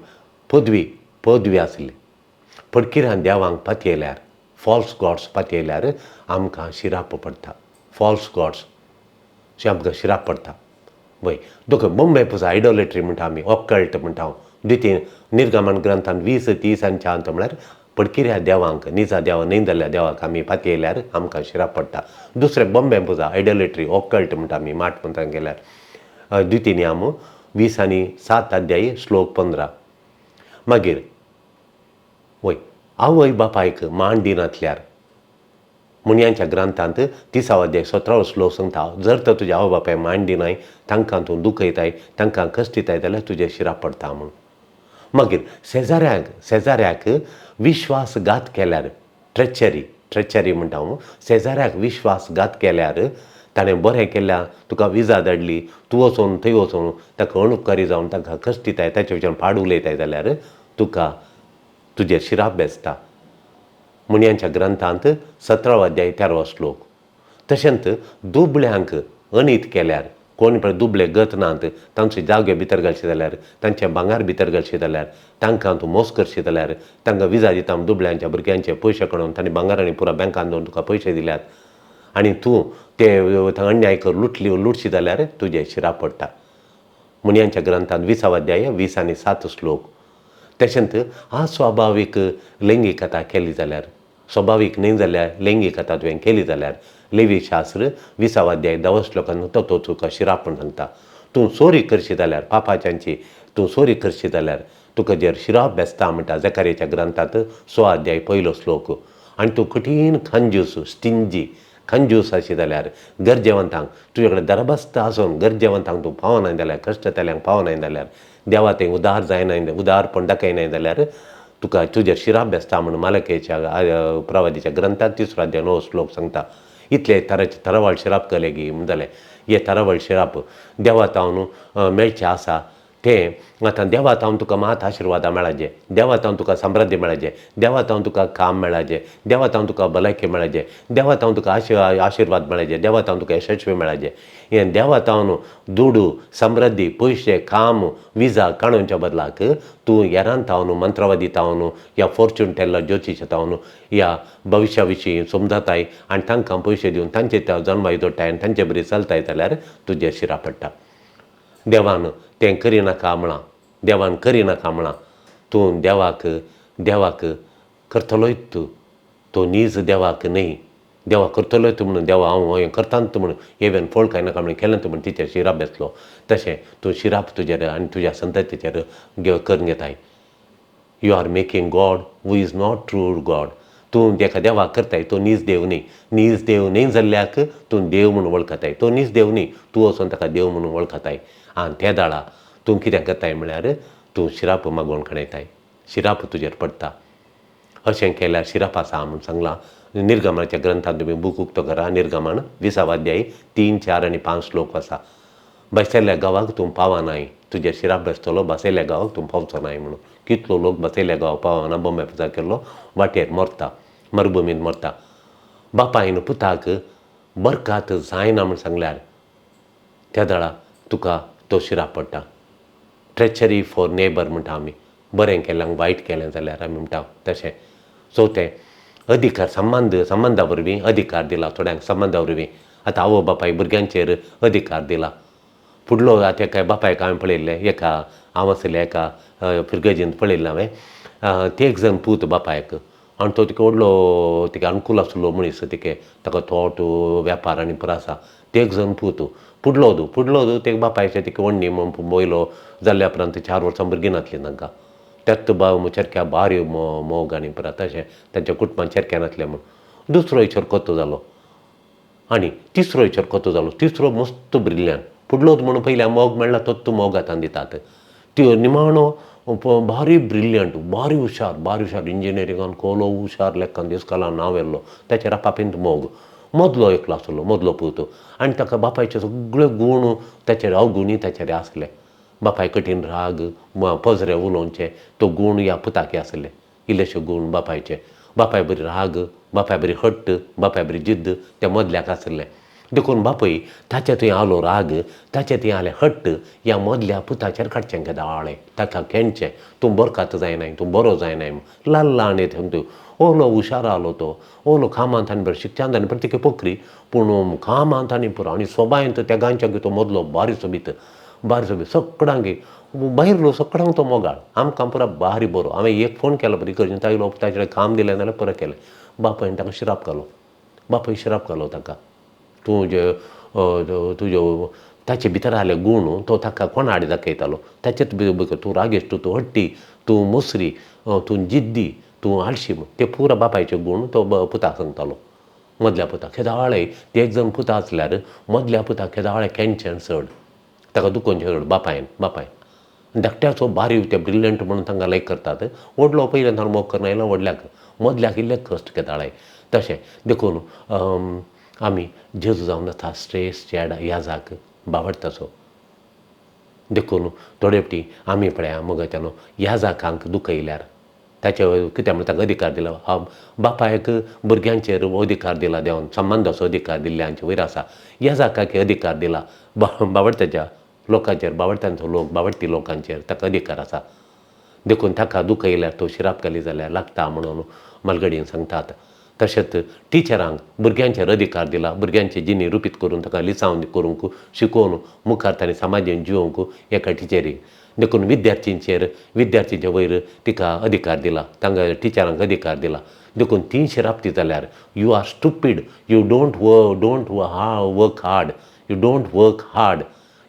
पदवी, पदवी आसली. फटकिऱ्यान देवांक पातयेल्यार, फॉल्स गॉड्स पातयेल्यार आमकां शिराप पडटा. फॉल्स गॉड्स अशें आमकां शिराप पडटा. वय, देखून बॉम्बे पुजा, आयडोलेट्री म्हणटा आमी, ऑकल्ट म्हणटा हांव. द्वितीय निर्गमन ग्रंथान 20:30 आनी 4 म्हळ्यार पडकिऱ्या देवांक, निजा देवा न्हय जाल्ल्या देवाक आमी पातयेल्यार आमकां शिराप पडटा. दुसरें बॉम्बे पुजा, आयडोलेट्री, ऑकल्ट म्हणटा आमी माठ म्हणटा गेल्यार द्वितीय नियम 20 आनी 7 अध्याय श्लोक 15. मागीर वय, आवय बापायक मान दिनातल्यार मुनयांच्या ग्रंथांत 30वो अध्याय 17वो श्लोक सांगता, जर तर तुज्या आवय बापाय मान दिनाय, तांकां तूं दुखयताय, तांकां कश्ट दिताय जाल्यार तुजेर शिराप पडटा म्हूण. मागीर शेजाऱ्याक विश्वासघात केल्यार, ट्रेचरी, ट्रेचरी म्हणटा हांव, शेजाऱ्याक विश्वासघात केल्यार, ताणें बरें केल्या, तुका विजा धाडली, तूं वचोन थंय वचोन ताका अणउपकारी जावन ताका कश्ट दिताय, ताचे वयल्यान पाड उलयताय जाल्यार तुका तुजेर शिराप बेसता, मुनयांच्या ग्रंथांत 17वो अध्याय 13वो श्लोक. तशेंच दुबळ्यांक अनीत केल्यार, कोण पळय दुबळे गत नात तांचे जागे भितर घालचे जाल्यार, तांचे भांगर भितर घालचे जाल्यार, तांकां तूं मोस करशी जाल्यार, तांकां विजा दिता दुबळ्यांच्या भुरग्यांचे पयशे काडून तांणी भांगर आनी पुरा बँकान दवरून तुका पयशे दिल्यात आनी तूं ते अन्याय कर लुटली लुटशी जाल्यार तुजेर शिराप पडटा, मुनयांच्या ग्रंथांत 20वो अध्याय 20 आनी 7 श्लोक. तशेंच अस्वाभावीक लैंगिकता केली जाल्यार, स्वाभावीक न्हय जाल्यार लैंगिकता तुवें केली जाल्यार, लेवी शास्त्र 20वो अध्याय 10वो श्लोकान तो तुका शिराप म्हण सांगता. तूं चोरी करशी जाल्यार, पापाच्यांची तूं चोरी करशी जाल्यार तुका जेर शिराप बेसता म्हणटा, जकारियाच्या ग्रंथांत 6 अध्याय 1लो श्लोक. आनी तूं कठीण कंजूस, स्टिंजी, कंजूस आशी जाल्यार, गरजेवंतांक तुजे कडेन दरबस्त आसून गरजेवंतांक तूं पावनाय जाल्यार, कश्टतल्यांक पावनाय जाल्यार, देवा थंय उदार जायनाय, उदारपण दाखयनाय जाल्यार तुका तुजेर शिराप बेसता म्हूण मालकेच्या प्रवादीच्या ग्रंथांत 3रो अध्याय 9 श्लोक सांगता. इतले तराचे तरावळ शिराप केले गी म्हण जालें. हे तरावळ शिराप देवा तावन मेळचे आसा ते आतां देवा तावन तुका मात आशिर्वादां मेळाजे, देवा तावन तुका समृद्धी मेळाजे, देवा तावन तुका काम मेळाजे, देवा तावन तुका भलायकी मेळाजे, देवा तावन तुका आशिर्वाद मेळाजे, देवा तावन तुका यशस्वी मेळाजे. हें देवा तावन दुडू, समृद्धी, पयशे, काम, विजा काणूनच्या बदलाक तूं हेरान तावन, मंत्रवादी तावन या फॉर्च्यून टेलर, ज्योतिश तावन या भविश्या विशीं समजताय आनी तांकां पयशे दिवन तांचे त्या जनवाय जोडटाय आनी तांचे बरी चलताय जाल्यार तुजेर शिरा पडटा. देवान तें करिनाका म्हळां, देवान करिनाका म्हळां. तूं देवाक करतलोय तूं, तो नीज देवाक न्हय, देवा करतलोय तूं म्हणून, देवा हांव हें करतां म्हणून एवेन फळ खायनाका म्हणून केलें तूं म्हण तिचेर शिराप बेसलो. तशें तूं शिराप तुजेर आनी तुज्या संततीचेर करून घेताय. You are making God who is not true God. तूं एका देवाक करताय, तो नीज देव न्ही. नीज देव न्ही जाल्ल्याक तूं देव म्हणून वळखताय. तो नीज देव न्ही, तूं वचोन ताका देव म्हणून वळखताय. आनी ते दाळा तूं कितें करताय म्हळ्यार तूं शिराप मागोवन खाणयताय, शिराप तुजेर पडटा. अशें केल्यार शिराप आसा म्हूण सांगलां निर्गमनाच्या ग्रंथांत. तुमी बूक उक्तो करा, निर्गमन 20वो अध्याय 3, 4 आनी 5 श्लोक आसा. बसयल्ल्या गांवाक तूं पावनाय, तुजेर शिराप बेसतलो, बसयल्ल्या गांवाक तूं पावचो नाय म्हणून. कितलो लोक बसयल्ल्या गांवाक पावना, बॉम्बे पुजा केल्लो वाटेर मरता, मरुभुमींत मरता. बापायन पुताक बरकात जायना म्हूण सांगल्यार त्या दळा तुका तो शिराप पडटा. ट्रेचरी फॉर नेबर म्हणटा आमी, बरें केलें वायट केलें जाल्यार आमी म्हणटा तशें. चवथें अधिकार, संबंद, संबंदा वरवीं अधिकार दिला थोड्यांक, संबंदा वरवीं. आतां आवय बापाय भुरग्यांचेर अधिकार दिला फुडलो. आतां एका बापायक हांवें पळयल्लें, एका हांव आशिल्ल्या एका फिरगर्जेंत पळयल्लें हांवें. ते एक जण पूत बापायक आनी तो तिका व्हडलो तिका अनुकूल आसलो मनीस, तिके ताका थोट वेपार आनी पुरो आसा. ते एक जण पूत फुडलो दू फुडलो दू ते बापायचे तिका वण्णी वयलो जाल्ल्या उपरांत 4 वर्सां भुरगीं नासलीं तांकां. त्याच चेरक्या बारी मोग आनी परत तशें तांच्या कुटुंबान चेरक्या नासलें म्हूण दुसरो चरकोतो जालो आनी तिसरो चरकोतो जालो. तिसरो मस्त ब्रिलियंट फुडलोच म्हणून पयलीं मोग मेळ्ळा तोच मोग आतां दितात. त्यो निमाणो भारी ब्रिलियंट, भारी हुशार, भारी हुशार, इंजिनियरिंगान कोलो हुशार लेखान इस्कोलान नांव येयल्लो. ताचेर आपापींत मोग मदलो एकलो आसलो, मदलो पूत, आनी ताका बापायचे सगळे गूण ताचेर अवगुणी ताचेर आसले. बापाय कठीण राग, पजरे उलोवचें तो गूण ह्या पुताक आसले, इल्लेशे गूण बापायचे. बापाय बरी राग, बापाय बरी हट्ट, बापाय बरी जिद्द त्या मदल्याक आसलें. देखून बापूय ताचे थंय आलो राग, ताचे थंय आलें हट्ट, ह्या मदल्या पुताचेर काडचें केदाळें, ताका खेणचें, तूं बरखात जायनाय, तूं बरो जायनाय, ल्हान ल्हान येत ओलो हुशार आलो तो, ओलो कामांत आनी बरें शिक्षांत आनी प्रत्येक पोखरी, पूण कामांत आनी पुरो आनी सोबायंत त्या गांच्याक तो मदलो बारी सोबीत, बारी सोबीत सगळ्यांक भायरलो सगळ्यांक तो मोगाळ, आमकां पुरा बारी बरो. हांवें एक फोन केलो बरी इगर्जेन आयलो, ताचें काम दिलें जाल्यार पुरो केलें. बापायन ताका शिराप घालो, बापूय शिराप घालो ताका, तूं जे तुज्यो ताचे भितर आले गूण तो ताका कोणा आड दाखयतालो, ताचेच तूं रागेश्ट, तूं हट्टी, तूं मोसरी, तूं जिद्दी, तूं आळशी, ते पुरा बापायचे गूण तो पुताक सांगतालो. मदल्या पुताक केदाळे ते एक जण पुता आसल्यार मदल्या पुताक केदाळे खेणचें चड, ताका दुखोवचें चड बापायन. बापायन धाकट्याचो बारी ते ब्रिलियंट म्हणून तांकां लायक करतात, व्हडलो पयल्यान ताणें मोग करना आयलो व्हडल्याक, मदल्याक इल्लें कश्ट केदाळे तशें. देखून आमी जेजू जावन आसा श्रेश्ठ याजाक बावडटाचो. देखून थोडे फावटी आमी पळया मगो याजाकांक दुखयल्यार ताचे कित्याक म्हणून ताका अधिकार दिला, बापायक भुरग्यांचेर अधिकार दिला देवान, संबंदाचो अधिकार दिल्ले वयर आसा, याजाकाक अधिकार दिला बावडटाच्या लोकांचेर, बावडटांचो लोक बावडटी लोकांचेर ताका अधिकार आसा. देखून ताका दुखयल्यार तो शिराप घाली जाल्यार लागता म्हणून मालगडीन सांगतात. तशेंच टिचरांक भुरग्यांचेर अधिकार दिला, भुरग्यांची जिणी रुपीत करून ताका लिसांव करूंक शिकोवन मुखार तांणी समाजेन जिवोवंक एका टिचरीक. देखून विद्यार्थींचेर विद्यार्थींचे वयर तिका अधिकार दिला, तांकां टिचरांक अधिकार दिला. देखून ती शिरापती जाल्यार you are stupid, you don't work hard, you don't work hard,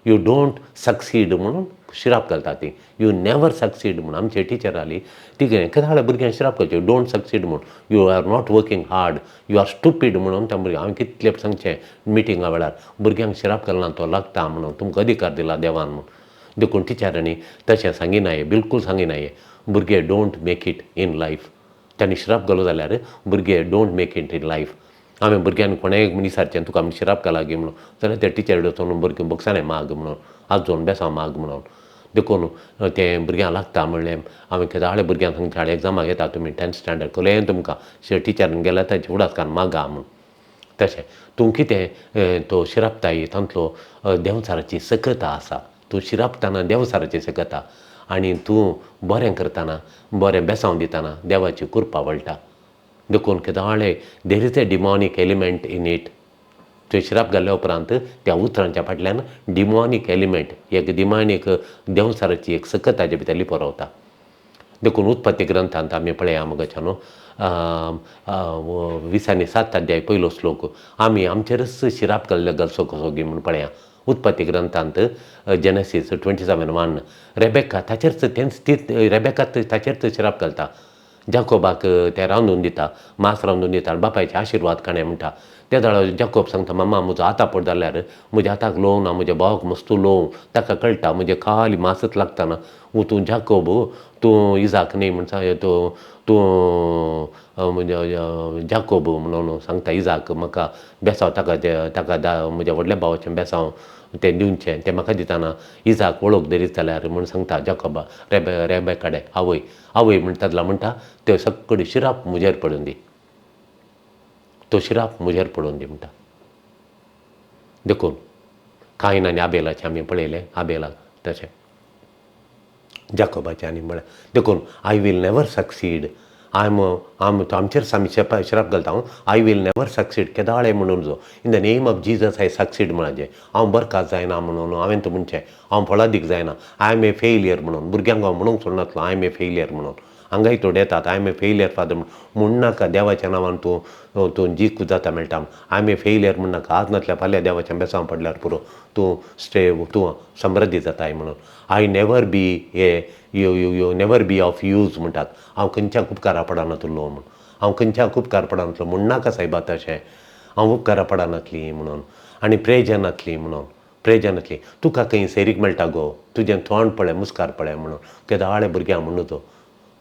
you don't succeed म्हणून शिराप घालता ती, you never succeed म्हणून. आमचे टिचर आली ती कितें केदाळे भुरग्यांक शिराप घालची, you don't succeed म्हूण, you are not working hard, you are stupid म्हणून त्या भुरग्यांक. हांवें कितले सांगचें मिटिंगा वेळार भुरग्यांक शिराप घालना तो लागता म्हणून, तुमकां अधिकार दिला देवान म्हणून. देखून टिचरांनी तशें सांगिनाये, बिलकूल सांगिनाये भुरगे don't make it in life. तांणी शिराप घालो जाल्यार भुरगे don't make it in life. हांवें भुरग्यांक कोणेय विचारचें तुका आमी शिराप घाला गी म्हणून, जाल्यार ते टिचर वचून भुरगीं बॉक्सांनी माग म्हणून, आजोन बेसांव माग म्हणून. देखून तें भुरग्यांक लागता म्हणलें हांवें केदाळे भुरग्यांक सांगता, एग्जामाक येता तुमी 10th standard कळ्ळें तुमकां, टिचरीन गेल्यार तांचे उडास काडून मागा म्हणून. तशें तूं कितें तो शिरापताय तांतलो देंवचाराची सकता आसा, तूं शिरापतना देंवचाराची सकता आनी तूं बरें करतना बरें बेसांव दितना देवाची कृपा वळटा. देखून केदाळे there is a demonic element in it. थंय शिराप घाल्ल्या उपरांत त्या उतरांच्या फाटल्यान डिमॉनीक एलिमेंट, एक डिमॉनीक देंवचाराची एक सकत ताजे भितर लिपो रावता. देखून उत्पत्ती ग्रंथांत आमी पळया मगो न्हू 20 आणि 7 अध्याय पयलो श्लोक, आमी आमचेरच शिराप घाल्ले घालचो कसो गी म्हूण पळया. उत्पत्ती ग्रंथांत जेनेसीस 27:1 रेबेका ताचेरच तेंच ती रेबेका ताचेरच शिराप घालता, जाकोबाक ते रांदून दिता, मांस रांदून दिता आनी बापायचे आशिर्वाद काणें म्हणटा. त्या वेळार जाकोब सांगता, मामा म्हजो हाता पड जाल्यार म्हज्या हाताक लोव ना, म्हज्या भावाक मस्तू लोव, ताका कळटा म्हजें खाली मासच लागता ना, तूं जाकोब तूं इजाक न्ही म्हण, तूं तूं जाकोब म्हणून सांगता इजाक, म्हाका बेसांव ताका ताका म्हज्या व्हडल्या भावाचें बेसांव तें दिवचें, तें म्हाका दितना इजाक वळख दरीत जाल्यार म्हूण सांगता जाकोबा रेबे कडेन. आवय आवय म्हणटा म्हणटा ते सगळे शिराप म्हजेर पडून दी, तो शिराप म्हजेर पडून दी म्हणटा. देखून कायन आनी आबेलाचें आमी पळयलें, आबेलाक तशें जाकोबाचें आनी म्हळ्यार. देखून I will never succeed, I am आम आमचेर आमी शिराप घालता हांव, I will never succeed केदाळे म्हणून जो in the name of Jesus I succeed म्हणचें, हांव बरखात जायना म्हणून हांवें तो म्हणचें, हांव फळादीक जायना, I am a failure म्हणून भुरग्यांक हांव म्हणूंक सोडनासलो I am a failure म्हणून. हांगाय थोडे येतात I am a failure father म्हणनाका, देवाच्या नांवान तूं तूं जीक जाता मेळटा, I am a failure म्हणनाका, आज नासल्यार फाल्यां देवाच्या बेसांव पडल्यार पुरो, तूं स्टे तूं समृद्धी जाताय म्हणून. I never be a you you you never be of use म्हणटात, हांव खंयच्याक उपकारा पडनातलो म्हूण, हांव खंयच्याक उपकार पडनातलो म्हणनाका सायबा, तशें हांव उपकारा पडनातली म्हणून आनी प्रेजनातली म्हणून, प्रेजनातली तुका खंय सैरीक मेळटा गो, तुजें तोंड पळय मुस्कार पळय म्हणून केदाळे भुरग्यांक म्हणू तो.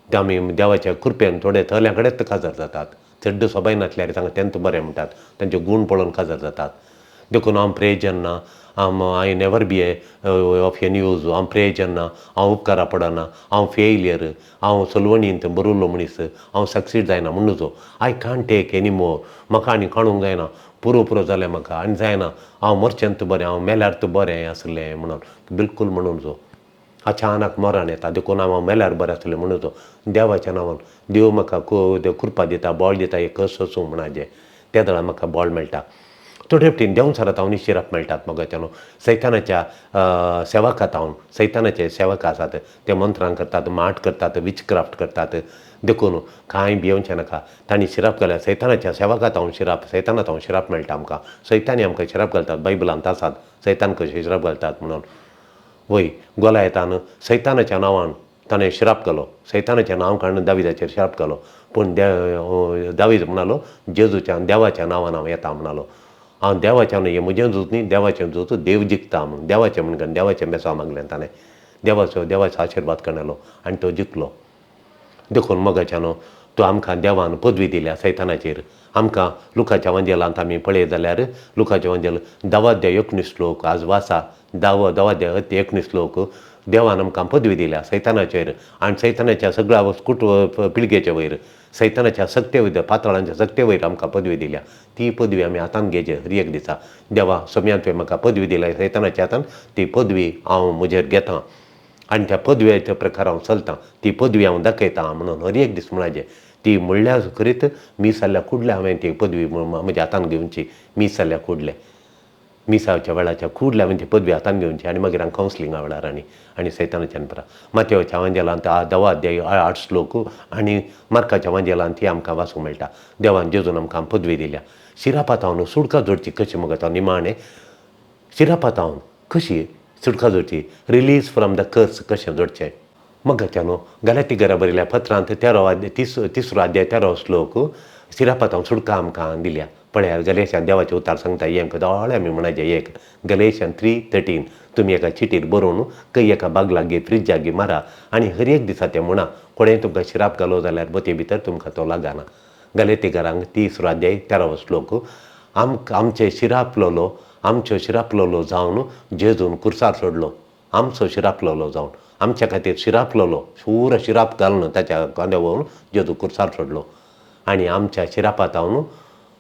आमी देवाच्या कृपेन थोडे थोड्या कडेच काजार जातात, चड्ड सोबाय नासल्यार तांकां तेंच बरें म्हणटात, तांचे गूण पळोवन काजार जातात. देखून हांव प्रयोजन ना, हांव I never be a of any use, हांव प्रयोजन ना, हांव उपकारा पडना, हांव फेलियर, हांव सलवणींत बरयल्लो मनीस, हांव सक्सीड जायना म्हणून जो I can't take any more, म्हाका आनी काडूंक जायना, पुरो पुरो जालें म्हाका आनी जायना, हांव मरचेंत बरें, हांव मेल्यार तर बरें आसलें म्हणून बिलकूल म्हणून जो अचानक मरण येता. देखून हांव मेल्यार बरें आसलें म्हणून जो देवाच्या नांवान देव म्हाका कृपा दिता, बळ दिता, एक सोसूं म्हणाजें त्या वेळार म्हाका बळ मेळटा. थोडे फावटी देंवचारात हांव शिराप मेळटात मोगाच्यानो, सैतानाच्या सेवकात हांव, सैतानाचे सेवक आसात ते मंत्रां करतात, माट करतात, विचक्राफ्ट करतात. देखून कांय भियोवचें नाका, तांणी शिराप घाल्यार सैतानाच्या सेवकात हांव शिराप, सैतानात हांव शिराप मेळटा आमकां, सैतानी आमकां शिराप घालतात, बायबलांत आसात सैतान कशें शिराप घालतात म्हणून. वय गोलायतान सैतानाच्या नांवान ताणें शिराप घालो, सैतानाचें नांव काडून दाविदाचेर शिराप घालो, पूण दावीद म्हणालो जेजूच्या देवाच्या नांवान हांव येता म्हणालो, हांव देवाच्या न्हय, हें म्हजें झूज न्ही, देवाचें झूज, देव जिखता म्हणून, देवाचें म्हणून देवाचें बेसांव मागलें ताणें, देवाचो देवाचो आशिर्वाद काडलो आनी तो जिखलो. देखून मोगाच्यानो तो आमकां देवान पदवी दिल्या सैतानाचेर. आमकां लुकाच्या वांजेलांत आमी पळयत जाल्यार लुकाच्या वांजेल 10 अध्याय 19 श्लोक आज वाचा, 10 अध्याय 19 श्लोक, देवान आमकां पदवी दिल्या सैतानाचेर आनी सैतानाच्या सगळ्या कुट पिळगेचे वयर, सैतानाच्या सक्ते वयर, पातळांच्या सक्ते वयर आमकां पदवी दिल्या. ती पदवी आमी हातान घेवची हर एक दिसा. देवा सोम्यान तुवें म्हाका पदवी दिल्या सैतानाच्या हातान, ती पदवी हांव म्हजेर घेतां आनी त्या पदवेच्या प्रकार हांव चलतां, ती पदवी हांव दाखयतां म्हणून हर एक दीस म्हणाचें. ती म्हणल्यार खरीत मीस जाल्ल्या कुडल्या हांवें ती पदवी म्हज्या हातान घेवची, मीस जाल्ल्या कुडले, मिसाच्या वेळाच्या कुडल्या हांवें ती पदवी हातान घेवची आनी मागीर हांव कावन्सिलिंगा वेळार आनी आनी सैतानाच्यान परा. मातेवाच्या वांजेलांत 10 अध्याय 8 श्लोक आनी मार्काच्या वांजेलांत ती आमकां वाचूंक मेळटा. देवान जेजून आमकां पदवी दिल्या. शिरापातावन सुटका जोडची कशी मगो निमाणें, शिरापातावन कशी सुटका जोडची, रिलीज फ्रॉम the कर्स कशें जोडचें मगाच्यानो. गलाती घरा बरयल्या पत्रांत 13 अध्याय 13 श्लोक शिरापातावन सुटका आमकां दिल्या. पळयात गलेशान देवाचें उतार सांगता, हें आमकां दोळे आमी म्हणाचें एक गलेशान 3:13 तुमी एका चिटीर बरोवन खंय एका बागलाक फ्रिजाक मारा आनी हर एक दिसा तें म्हणा, कोणें तुमकां शिराप घालो जाल्यार बोते भितर तुमकां तो लागना. गलेती घरांक 3 अध्याय 13 श्लोक, आमचे शिरापलोलो, आमचो शिरापलोलो जावन जेजून कुर्सार सोडलो, आमचो शिरापलोलो जावन आमच्या खातीर शिरापलोलो, शूर शिराप घालून ताच्या खांद्या वळून जेजू कुर्सार सोडलो आनी आमच्या शिरापातावन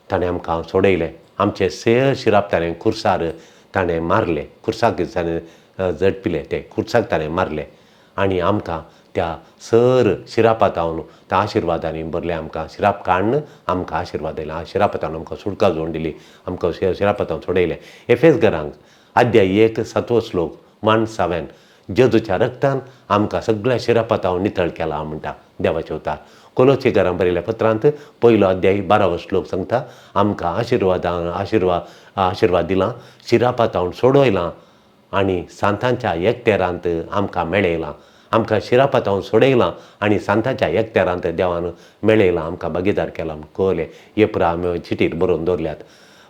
ताणें आमकां सोडयलें. आमचे सेर शिराप ताणें कुर्सार ताणें मारलें, कुर्साक ताणें झडपिलें, तें कुर्साक ताणें मारलें आनी आमकां त्या सर शिरापातावन त्या आशिर्वादांनी भरलें. आमकां शिराप काडून आमकां आशिर्वाद दिले, शिरापातावन आमकां सुटका जोडून दिली, आमकां शिरापातावन सोडयलें. एफेस घरांक अध्याय 1 7 श्लोक 1:7, जेजूच्या रक्तान आमकां सगळ्या शिरापातावन नितळ केला म्हणटा देवाचें उतार. कोलोची घरां बरयल्या पत्रांत 1 अध्याय 12 श्लोक सांगता, आमकां आशिर्वादान आशिर्वाद दिला, शिरापातावन सोडयलां आनी सांतांच्या एकतेरांत आमकां मेळयलां. आमकां शिरापातावन सोडयलां आनी सांतांच्या एकतेरांत देवान मेळयलां, आमकां भागीदार केला कळ्ळें. हे पुरा आमी चिटीर बरोवन दवरल्यात.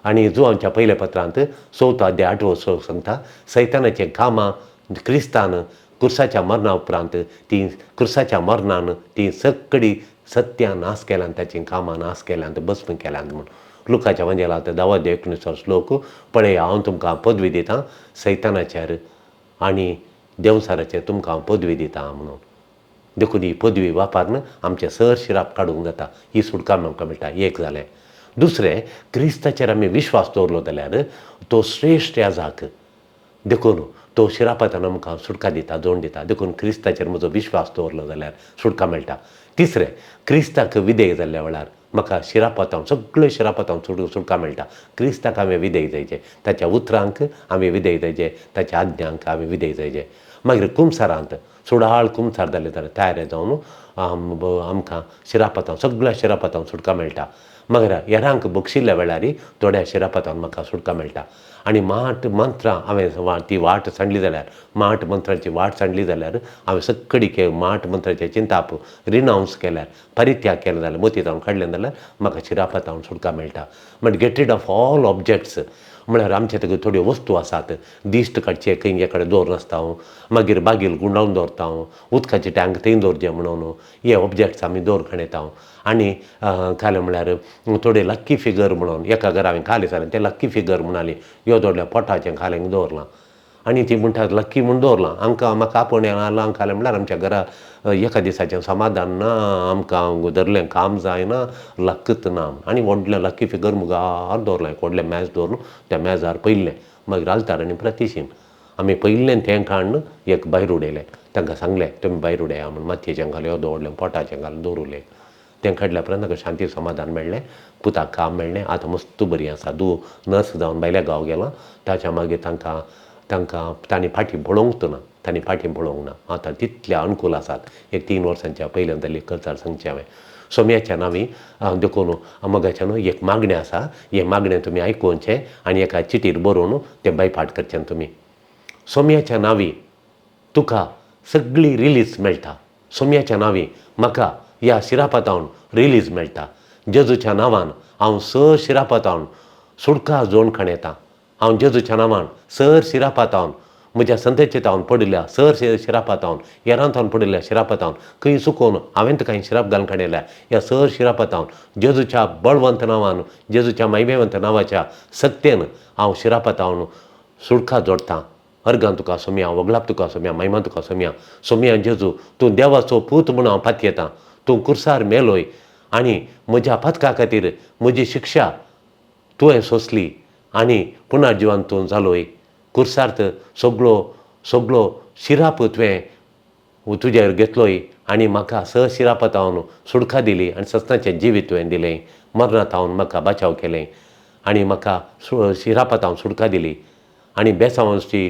आनी जुवांच्या पयल्या पत्रांत 4 अध्याय 8 श्लोक सांगता, सैतानाचें कामां क्रिस्तान कुर्साच्या मरणा उपरांत ती कुर्साच्या मरणान ती सगळी सत्यां नाश केल्यान, ताचीं कामां नाश केल्यांत, भस्म केल्यांत म्हूण. लुकाच्या वांजेलांत 10 अध्याय 19 श्लोक, पळय हांव तुमकां पदवी दितां सैतानाचेर आनी देंवचाराचेर तुमकां हांव पदवी दितां म्हणून. देखून ही पदवी वापरून आमचें सर शिराप काडूंक जाता, ही सुटका आमकां मेळटा. एक जालें. दुसरें, क्रिस्ताचेर आमी विश्वास दवरलो जाल्यार तो श्रेश्ठ याजाक, देखून तो शिरापातान आमकां सुटका दिता, जोड दिता. देखून क्रिस्ताचेर म्हजो विश्वास दवरलो जाल्यार सुटका मेळटा. तिसरें, क्रिस्ताक विधेय जाल्ल्या वेळार म्हाका शिरापातावन सगळ्यो शिरापातावन सुटका मेळटा. क्रिस्ताक हांवें विधेय जायचें, ताच्या उतरांक आमी विधेय जायचें, ताच्या आज्ञांक आमी विधेय जायचें. मागीर कुमसारांत सुडाळ कुमसार जालें जाल्यार तयार जावन आमकां शिरापातावन सगळ्या शिरापातावन सुटका मेळटा. मागीर हेरांक बक्षिल्ल्या वेळार थोड्या शिरापातावन म्हाका सुटका मेळटा. आनी माट मंत्रां हांवें ती वाट सांडली जाल्यार, माट मंत्राची वाट सांडली जाल्यार, हांवें सगळी माट मंत्राचें चिंताप रिनावन्स केल्यार, परित्याग केलो जाल्यार, मोती जावन काडलें जाल्यार म्हाका शिरापातावन सुटका मेळटा. But get rid of all objects. म्हळ्यार आमचे ताका थोड्यो वस्तू आसात, दिश्ट काडचे खंय एकडे दवर नासता हांव, मागीर बागील गुंडावन दवरता हांव, उदकाचे टँक थंय दवरचे म्हणून हे ऑब्जेक्ट्स आमी दवर खणयता. आनी खालें म्हळ्यार थोडे लक्की फिगर म्हणून एका घरा हांवें खालें जालें तें लक्की फिगर म्हणाली ह्यो दोडल्या पोटाचें खालें दवरलां आनी ती म्हणटात लक्की म्हूण दवरलां. आमकां म्हाका आपोवणें आयलां खालें म्हळ्यार आमच्या घरा एका दिसाचें समाधान ना, आमकां धरलें काम जायना, लक्कच ना. आनी व्हडलें लक्की फिगर मुखार दवरलें, एक व्हडलें मॅच दवरून त्या मॅजार पयलें, मागीर आल्तार आनी प्रतिशीन आमी पयलें तें काडून एक भायर उडयलें. तांकां सांगलें तुमी भायर उडया म्हूण, मातयेचें घालें येदो व्हडलें पोटाचें घालून दवरुलें. तें काडल्या उपरांत ताका शांती समाधान मेळ्ळें, पुताक काम मेळ्ळें, आतां मस्त बरी आसा. धूव नर्स जावन भायल्या गांव गेलां. ताच्या मागीर तांकां तांकां तांणी फाटीं पळोवंक ना, तांणी फाटीं पळोवंक ना. आतां तितले अनुकूल आसात. एक 3 वर्सांच्या पयल्यान जाल्ली कल्चर सांगचें हांवें सोम्याच्या नांवी. देखून मोगाच्या न्हू एक मागणें आसा, हें मागणें तुमी आयकुचें आनी एका चिटीर बरोवन तें बायपाट करचें तुमी. सोम्याच्या नांवी तुका सगळी रिलीज मेळटा, सोम्याच्या नांवी म्हाका ह्या शिरापातावन रिलीज मेळटा. जेजूच्या नांवान हांव सर शिरापातावन सुटका जोड खणयता. हांव जेजूच्या नांवान सर शिरापातावन म्हज्या संतचेतावन पडिल्ल्या सर शिरापातावन येरांतावन पडिल्ल्या शिरापातावन खंय चुकोवन हांवें तुका शिराप घालून काडयल्या ह्या सर शिरापातावन जेजूच्या बळवंत नांवान, जेजूच्या मैमेवंत नांवाच्या सत्तेन हांव शिरापातावन सुटका जोडटां. अर्गान तुका सोम्या, वगलाप तुका सोम्या, महिमा तुका सोम्या. सोम्या जेजू तूं देवाचो पूत म्हूण हांव पातयेतां. तूं कुर्सार मेलोय आनी म्हज्या पथका खातीर म्हजी शिक्षा तुवें सोंसली आनी पुनर्जिवन तूं जालोय. कुर्सार सगळो सगळो शिराप तुवें तुजेर घेतलोय आनी म्हाका स शिरापातावन सुटका दिली आनी सस्नाचें जिवीत तुवें दिलें. मरणातावन म्हाका बचाव केलें आनी म्हाका शिरापातावन सुटका दिली आनी बेसांवाची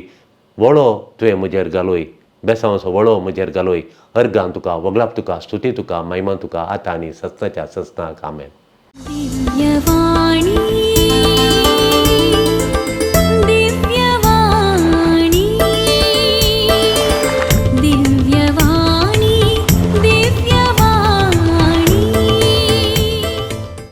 वळो तुवें म्हजेर घालोय, बेसांवाचो वळो म्हजेर घालोय. अर्गान तुका, वगलाप तुका, स्तुती तुका, महिमा तुका, आतां आनी सस्नाच्या सस्नाक. आमेन. दिव्यवाणी.